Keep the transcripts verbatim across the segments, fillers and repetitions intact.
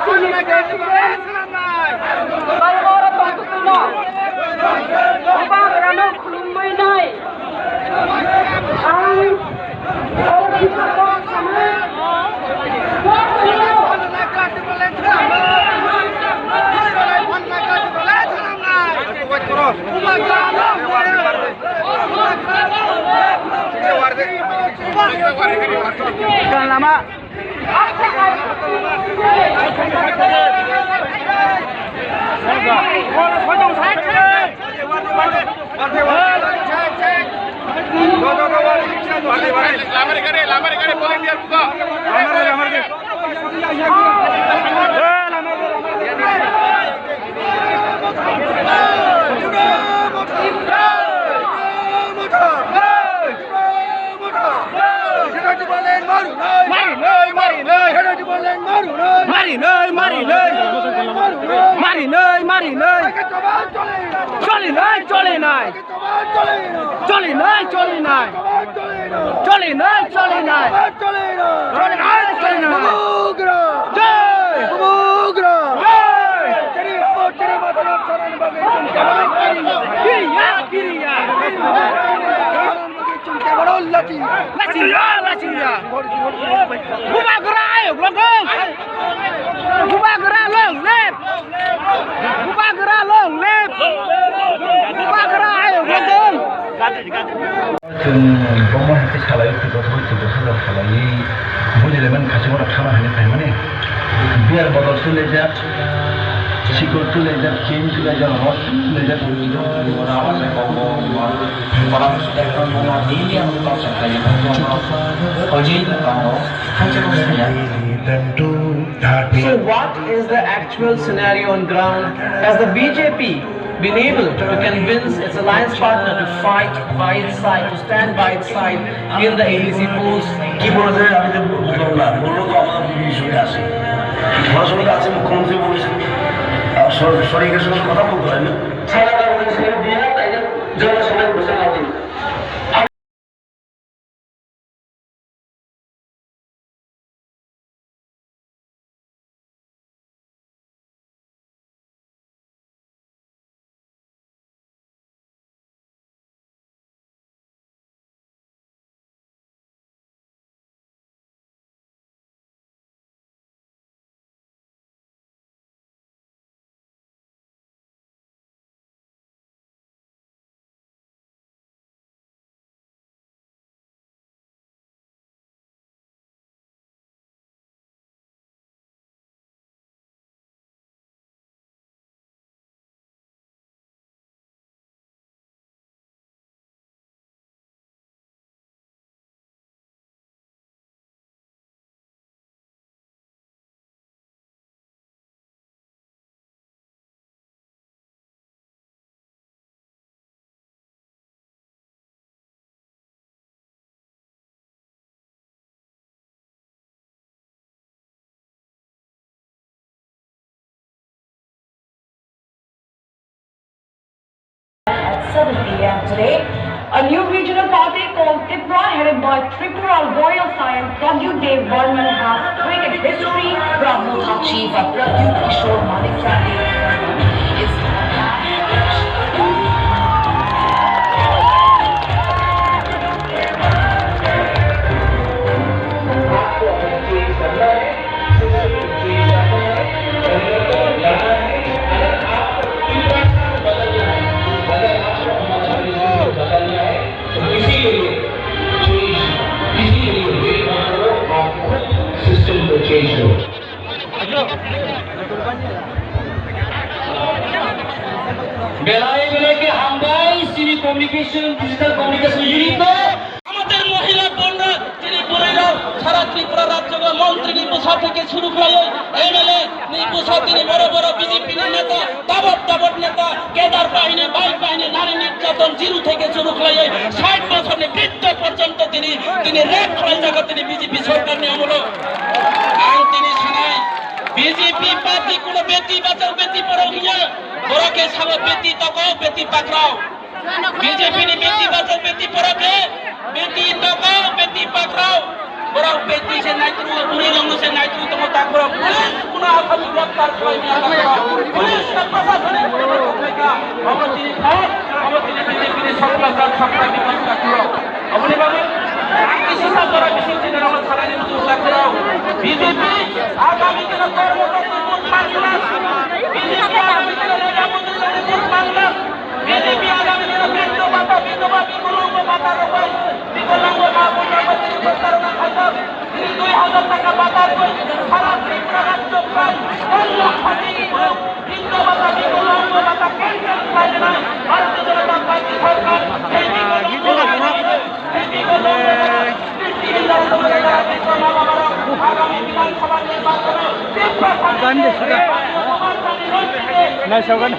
Chini president Balmora tongtwtwino Bubagrano khulumwi nai. Ang o kisa kok sanai. Bubagrano Lama. Marinai, marinai. Marinai, marinai. Cholinai, cholinai. Cholinai, cholinai. Cholinai, cholinai. Cholinai, cholinai. Jai. Jai. Kiriya, kiriya. Lachia, lachia. Bubagra ayuk logong. Bubagra long live. Bubagra long live. Bubagra ayuk logong. Chwng bomo hai khe salai, twi kotor twi kotor salai, bujilaiman khachimano thana hinwi phaimani. Beer bodol twi laijak, sikor twi laijak, chain twi laijak, rod twi laijak. So what is the actual scenario on ground? Has the B J P been able to convince its alliance partner to fight by its side, to stand by its side in the A D C polls? কি বলেছে আমি তো বুঝলাম না, বললো তো আমরা বিভীষণে আছি, সরাসরি আছে, মুখ্যমন্ত্রী বলেছেন, আর সর-, সরকারের সঙ্গে কথা বলতে হয় না। সারা বাংলাদেশের বিহার তাই না, জনসভায় বসে না দিন। At seven P M today, a new regional party called Tipra, headed by Tripura Royal Scion Pradyut Dev Barman, has created history. Brahmo Thakchi by Pradyut Kishore Manikya Dev Barman is Belai belai khe hambai chini communication, digital communication unit no. আমাদের মহিলা বোনরা, যিনি বোনেরা সারা ত্রিপুরা রাজ্য বা মন্ত্রীর পোশাক থেকে শুরু করে এমএলএ নি পোশাক, তিনি বড় বড় বিজেপি নেতা, তাবত তাবত নেতা, কেডার বাহিনী, বাইক বাহিনী, নারী নির্যাতন জিরু থেকে শুরু করে ষাট বছর বৃদ্ধ পর্যন্ত তিনি, তিনি রেপ খালাই জায়গা তিনি বিজেপি সরকার নিয়ে আমলো। Ang tini sanai, B J P party kuno beti bachao, beti porao hiya, borok khe sabo beti tokao, beti pakrao. B J P ni beti bachao, beti porao khe, beti tokao, beti pakrao. Borok beti se naitru, buri rong se naitru tongo takhurok. Police kuno asam grabtar khlai maya takhurok. Police na prashasonik kuno khlai kha. Obo tini thok, obo tini B J P ni sokla jat sokla bikos takhurok. Oboni bagwi ang kisi sa jora bising tini rong salani muchung takhurok. B J P agami dino kormo koti vote mangla. B J P agami dino Naga Mundri rok ni vote mangla. B J P agami dino bidhoba, bidhoba, bikolongo mata rok bai. Bikolango ma bunda bati prasarana khaijak, tini dui hajar taka bata rwi sara Tripura rajyo bai ek lakh phaini borok bunda bata bikolango bata cancel khlainai Bharatiya Janata Party sarkar. Tei bikolango, tei bikolango, tei bikolango, agami Bidhan Sabha nirbachon o Tripura Naisogana.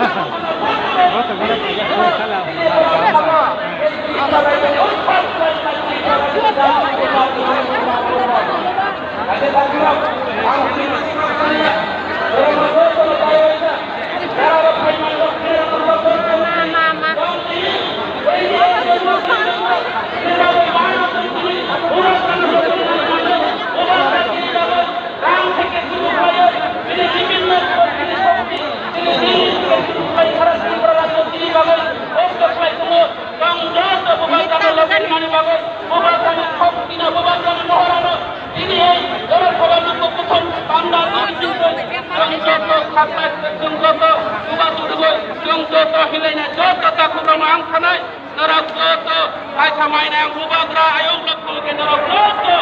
Rang theke suru khlaiwi, bini bibhinno bini shokti, bini bini theke suru khlai sara Tripura rajyo bini bagwi hosto khlai tongo. Tong joto bubagrano logi rimani bagwi, bubagrani shoktino, bubagrani mohorano tini ei Jana Sabha nokho kuthum panda tong joto khatlai, tong joto bubagrani, tong joto hilaina joto takhukrokno ang sanai. Norok joto, kaisa mainai ang bubagra, ayuk lokthung khe norok joto,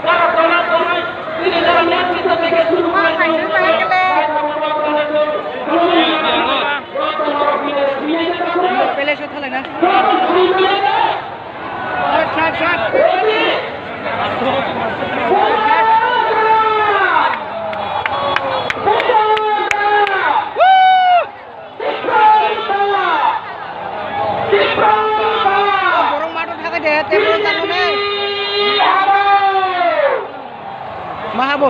jara tongna tongnai, chini jara netrito theke suru khlai tong, kaisa bubagra netrito, joto norok hinai, hinai khe tongna, joto hinai khe. Shot, shot, shot. Bubagra! Bubagra! Borok mato thakai de, tebol tangmani. Maha bo.